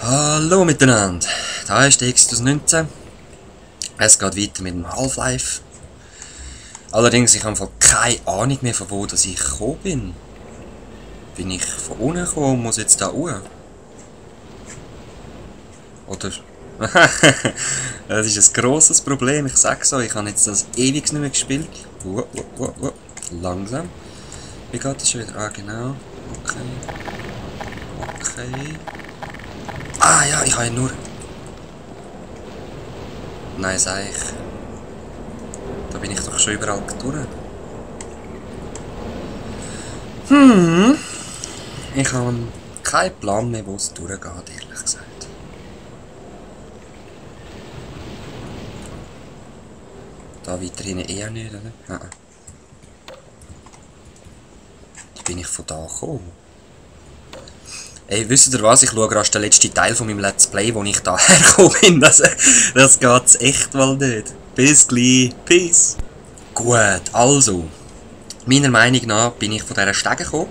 Hallo miteinander, da ist der Exodus 19. Es geht weiter mit dem Half-Life. Allerdings, ich habe keine Ahnung mehr, von wo dass ich gekommen bin. Bin ich von unten gekommen und muss jetzt da hoch? Oder? Das ist ein grosses Problem, ich sage so, ich habe jetzt das ewig nicht mehr gespielt. Langsam. Wie geht das schon wieder? Ah, genau. Okay. Ah ja, ich habe ja nur... Nein, sag ich. Da bin ich doch schon überall durch. Ich habe keinen Plan mehr, wo es durchgeht, ehrlich gesagt. Da weiterhin eher nicht, oder? Nein. Wie bin ich von da gekommen? Ey, wisst ihr was? Ich schaue gerade den letzten Teil von meinem Let's Play, wo ich da hergekommen bin. Das geht's echt mal nicht. Bis gleich. Peace. Gut, also. Meiner Meinung nach bin ich von dieser Stege gekommen.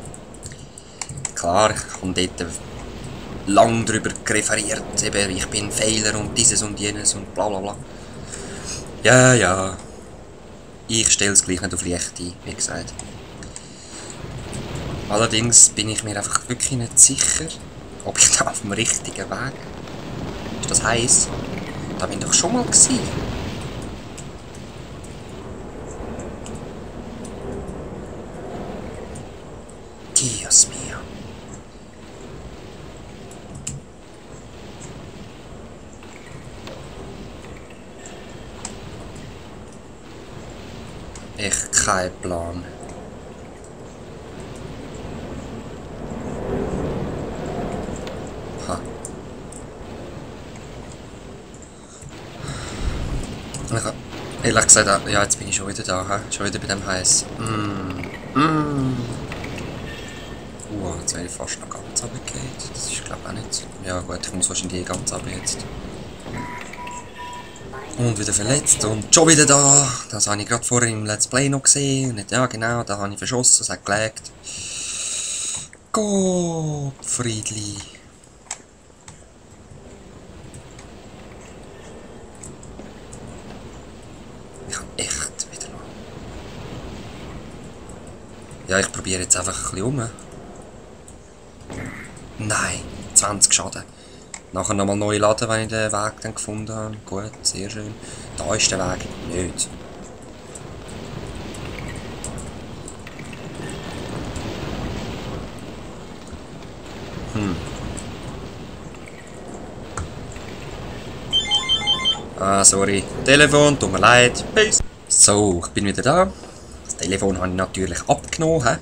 Klar, ich habe dort lang darüber referiert. Eben, ich bin Fehler und dieses und jenes und bla bla bla. Ja. Ich stelle es gleich nicht auf Licht ein, wie gesagt. Allerdings bin ich mir einfach wirklich nicht sicher, ob ich da auf dem richtigen Weg... Ist das heiß? Da bin ich doch schon mal gewesen. Dios mio. Echt kein Plan. Ehrlich gesagt, ja, jetzt bin ich schon wieder da, schon wieder bei dem Heiß. Jetzt wäre ich fast noch ganz runtergefallen. Das ist, glaube ich, auch nicht. Ja, gut, ich muss wahrscheinlich ganz runter jetzt. Und wieder verletzt und schon wieder da. Das habe ich gerade vorher im Let's Play noch gesehen. Und ja, genau, da habe ich verschossen, es hat gelegt. Gott, Friedli. Echt wieder mal. Ja, ich probiere jetzt einfach ein bisschen um. Nein, 20 Schaden. Nachher nochmal neu laden, wenn ich den Weg dann gefunden habe. Gut, sehr schön. Da ist der Weg nicht. Ah, sorry. Telefon, tut mir leid. Peace. So, ich bin wieder da. Das Telefon habe ich natürlich abgenommen.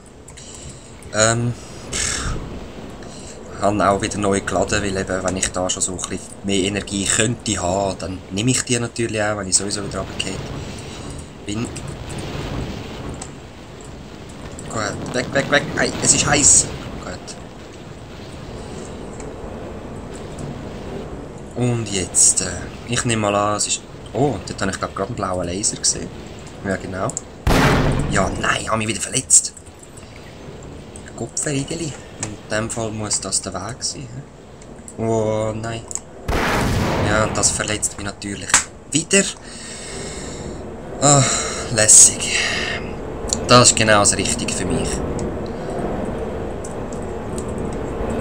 Habe auch wieder neu geladen, weil eben, wenn ich da schon so ein bisschen mehr Energie könnte haben, dann nehme ich die natürlich auch, wenn ich sowieso wieder runtergehe. Bin. Gut, weg. Hey, es ist heiß. Gut. Und jetzt, ich nehme mal an, es ist... Oh, dort habe ich gerade einen blauen Laser gesehen. Ja, genau. Ja, nein, ich habe mich wieder verletzt. Kopfverriegeli. In dem Fall muss das der Weg sein. Oh, nein. Ja, und das verletzt mich natürlich wieder. Ah, lässig. Das ist genau das Richtige für mich.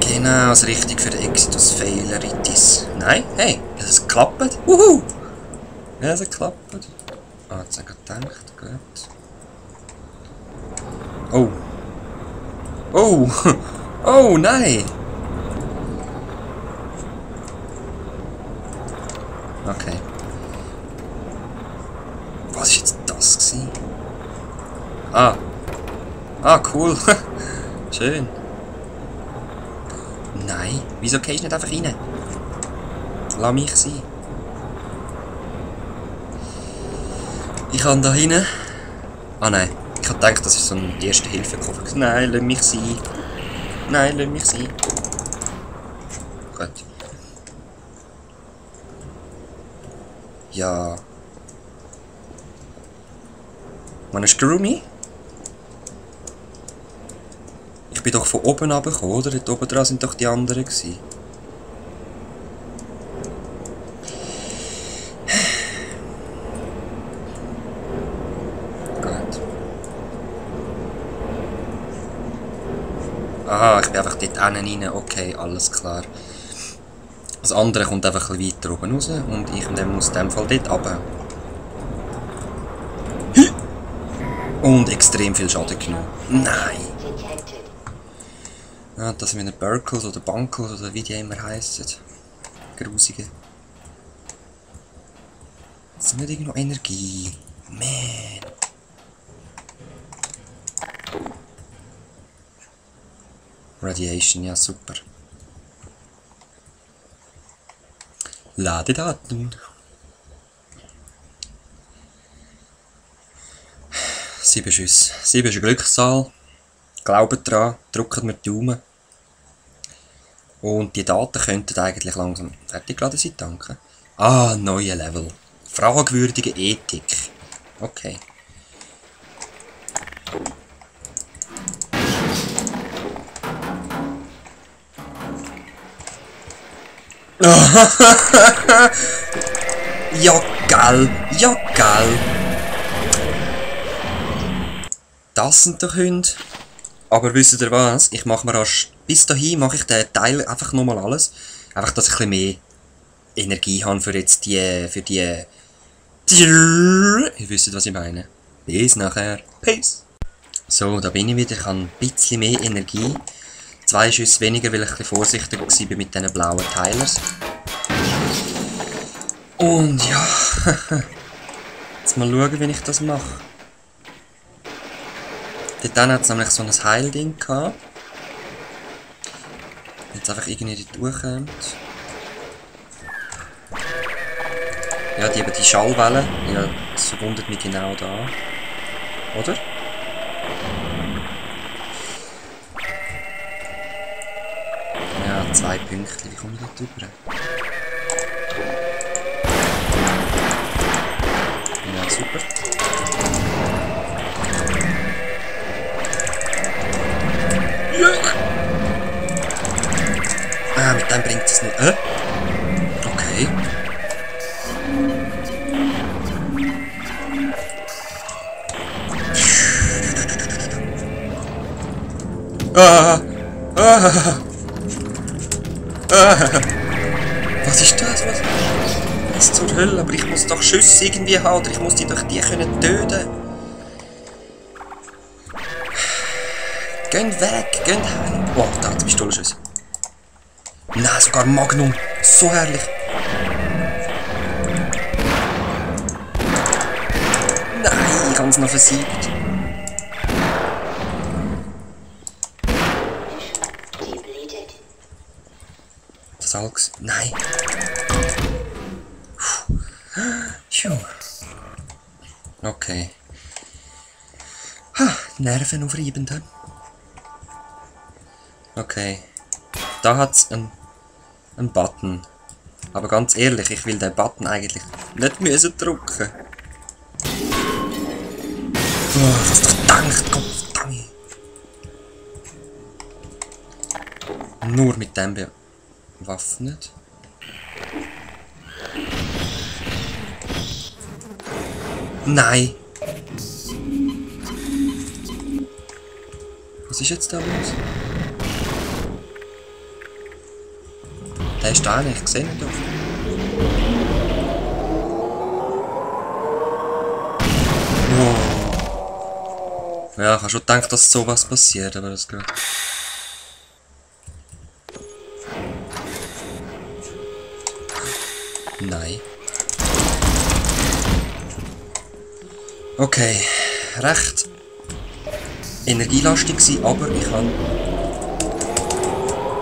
Genau das Richtige für den Exodus Faileritis. Nein, hey, es klappt. Wuhu! Ja, es klappt. Ah, jetzt habe ich gedacht, gut. Oh. Oh! Oh, nein! Okay. Was ist jetzt das gewesen? Ah. Ah, cool. Schön. Nein, wieso gehst du nicht einfach rein? Lass mich sein. Ich kann da rein. Ah nein, ich habe gedacht, das ist so ein Erste-Hilfe-Koffer. Nein, lass mich sein. Nein, lass mich sein. Gut. Ja. Wanna screw me? Ich bin doch von oben runtergekommen, oder? Dort oben dran sind doch die anderen gewesen. Aha, ich bin einfach dort rein. Okay, alles klar. Das andere kommt einfach ein bisschen weiter oben raus und ich muss in dem Fall dort runter. Und extrem viel Schaden genommen. Nein! Ja, das sind Burkles oder Bunkles oder wie die immer heissen. Grusige. Jetzt haben wir irgendwo Energie. Man. Radiation, ja super. Ladedaten. 7 Schüsse. 7 ist eine Glückszahl. Glaubt dran, drückt mir die Daumen. Und die Daten könnten eigentlich langsam fertig geladen sein, danke. Ah, neuer Level. Fragwürdige Ethik. Okay. Ja, geil. Ja, geil. Das sind doch Hunde. Aber wisst ihr was? Ich mache mir erst bis dahin mache ich den Teil einfach nochmal alles. Einfach, dass ich ein bisschen mehr Energie habe für jetzt für die... Ihr wisst, was ich meine. Bis nachher. Peace. So, da bin ich wieder. Ich habe ein bisschen mehr Energie. 2 Schüsse weniger, weil ich ein bisschen vorsichtiger war mit diesen blauen Teilers. Und ja, jetzt mal schauen, wie ich das mache. Dort hat es nämlich so ein Heilding gehabt. Jetzt einfach irgendwie dort durchkommt. Ja, die Schallwellen. Ja, das verwundert mich genau da. Oder? Ja, 2 Punkte. Wie komme ich dort rüber? Ja, super. Ah, mit dem bringt es nicht. Okay. Was ist das? Was zur Hölle? Aber ich muss doch Schüsse irgendwie haben, oder ich muss die doch können töten. Geht weg, geht heim. Oh, da hat Pistolenschüsse. Nein, sogar Magnum. So herrlich. Nein, ich habe es noch versiegt. Das alles. Nein. Okay. Nerven aufreibend. Okay. Da hat es einen Button. Aber ganz ehrlich, ich will den Button eigentlich nicht müssen drücken. Oh, was doch denkt, Gott verdammt. Nur mit dem bewaffnet. Nein! Was ist jetzt da los? Der ist da nicht, ich sehe nicht. Wow. Ja, ich habe schon gedacht, dass sowas passiert, aber das geht. Nein. Okay, recht energielastig gewesen, aber ich kann...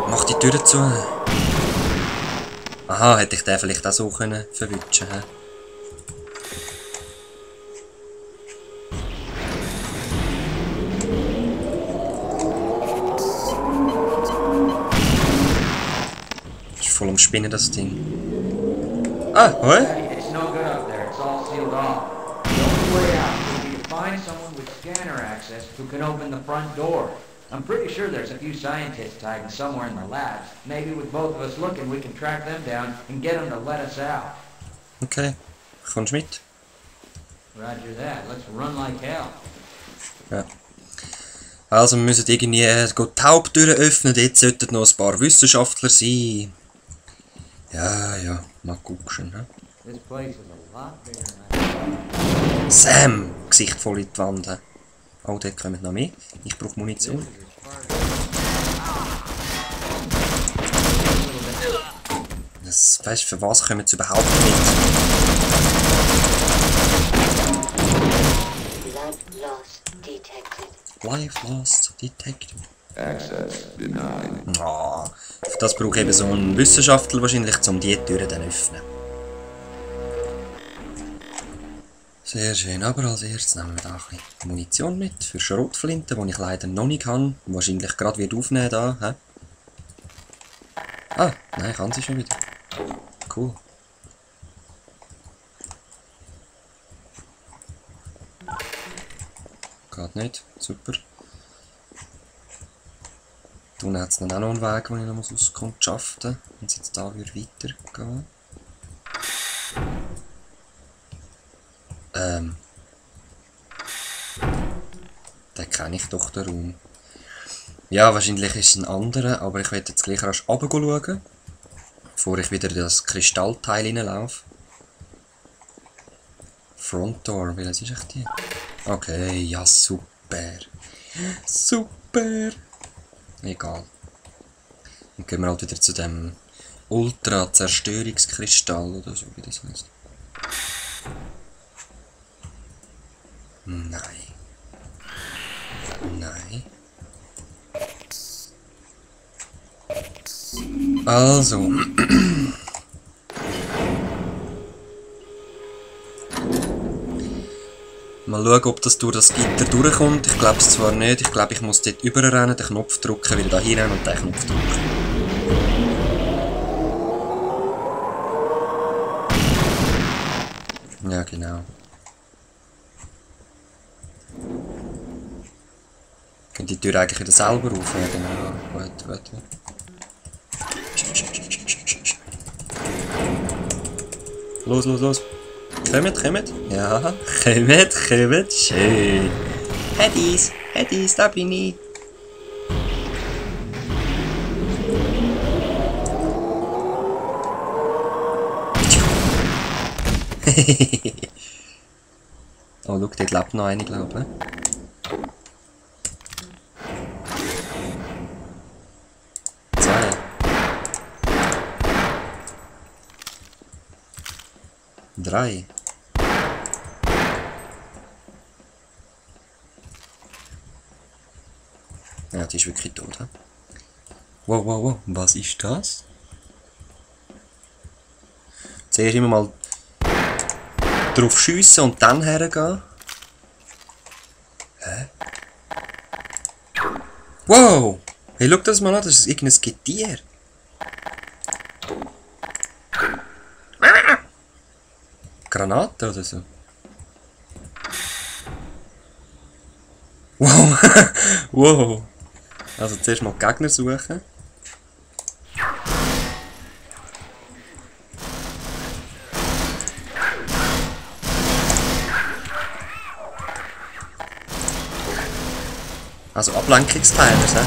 Mach die Tür zu. Aha, hätte ich den vielleicht auch so können verwutschen können. Ist voll am Spinnen, das Ding. Ah, hoi? It's no good up there. It's all sealed off. The only way out would be to find someone with scanner access who can open the front door. I'm pretty sure there's a few scientists hiding somewhere in the labs. Maybe with both of us looking, we can track them down and get them to let us out. Okay, kommst du mit? Roger that. Let's run like hell. Ja. Also wir müssen irgendwie die Haupttüren öffnen, dort sollten noch ein paar Wissenschaftler sein. Ja, mal gucken. Ne? This place is a lot bigger than I Sam! Gesicht voll in die Wand. He? Oh, dort kommen noch mehr. Ich brauche Munition. This is as far as Weißt du, für was kommen sie überhaupt mit? Blood loss detected. Life lost detected. Access denied. Ah, für das brauche ich eben so einen Wissenschaftler wahrscheinlich, um die Türen dann zu öffnen. Sehr schön, aber als erstes nehmen wir da ein bisschen Munition mit für Schrotflinten, die ich leider noch nicht kann. Wahrscheinlich gerade wird aufnehmen da. He? Ah, nein, ich kann sie schon wieder. Cool. Geht nicht, super. Dann hat es dann auch noch einen Weg, den ich noch auskundschaften muss, wenn es jetzt da wieder weitergehen. Den kenne ich doch, den Raum. Ja, wahrscheinlich ist es ein anderer, aber ich werde jetzt gleich rasch runter schauen, bevor ich wieder in das Kristallteil reinlaufe. Front Door, welches ist echt die? Okay, ja super. Super. Egal. Dann gehen wir halt wieder zu dem Ultra-Zerstörungskristall oder so, wie das heißt. Nein. Nein. Also. Mal schauen, ob das durch das Gitter durchkommt. Ich glaube es zwar nicht. Ich glaube, ich muss dort überrennen, den Knopf drücken, wieder da hinein und den Knopf drücken. Ja, genau. Geht die Tür eigentlich wieder selber auf? Ja, genau. Gut. Los. Kommt. Ja, kommt. Schön. Heddies, da bin ich. Oh, schau, dort lebt noch eine, glaube ich. 3. Ja, die ist wirklich tot. He? Wow. Was ist das? Zuerst immer mal drauf schiessen und dann hergehen. Hä? Wow! Hey, schau das mal an, das ist irgendein Getier. Granate oder so. Wow! Wow! Also zuerst mal Gegner suchen. Also Ablenkungsteilers, he?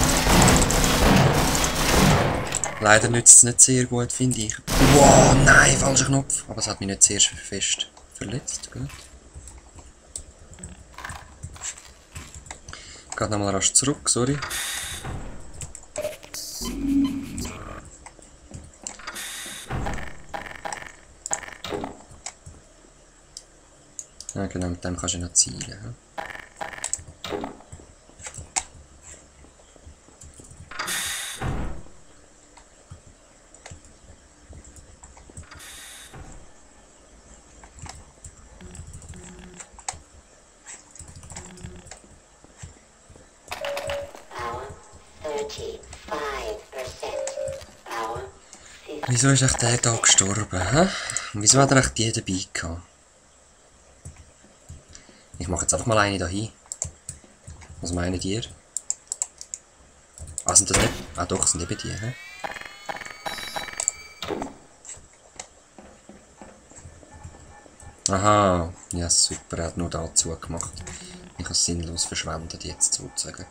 Leider nützt es nicht sehr gut, finde ich. Wow, nein, falscher Knopf. Aber es hat mich nicht sehr fest verletzt. Gut. Geht nochmal rasch zurück, sorry. Ja genau, mit dem kannst du noch zielen. He? Wieso ist echt der da gestorben? Hä? Wieso hat er echt die dabei gehabt? Ich mache jetzt einfach mal eine da hin. Was meint ihr? Ah, sind das nicht? Ah doch, sind eben die, hä? Aha, ja super, er hat nur da zugemacht. Ich habe es sinnlos verschwendet, jetzt sozusagen.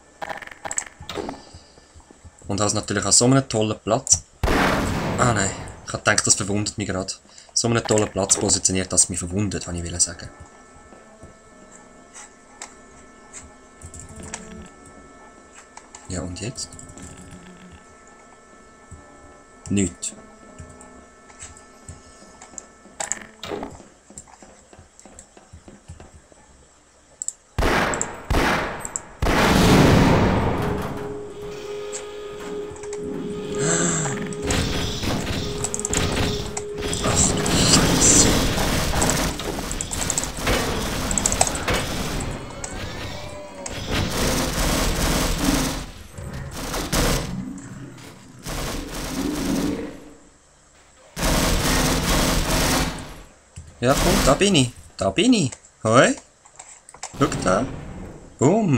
Und habe es natürlich an so einem tollen Platz... Ah nein, ich habe gedacht, das verwundet mich gerade. So einen tollen Platz positioniert, dass es mich verwundet, wollte ich sagen. Ja, und jetzt? Nichts. Ja, komm, da bin ich. Da bin ich. Hoi. Schau da. Boom.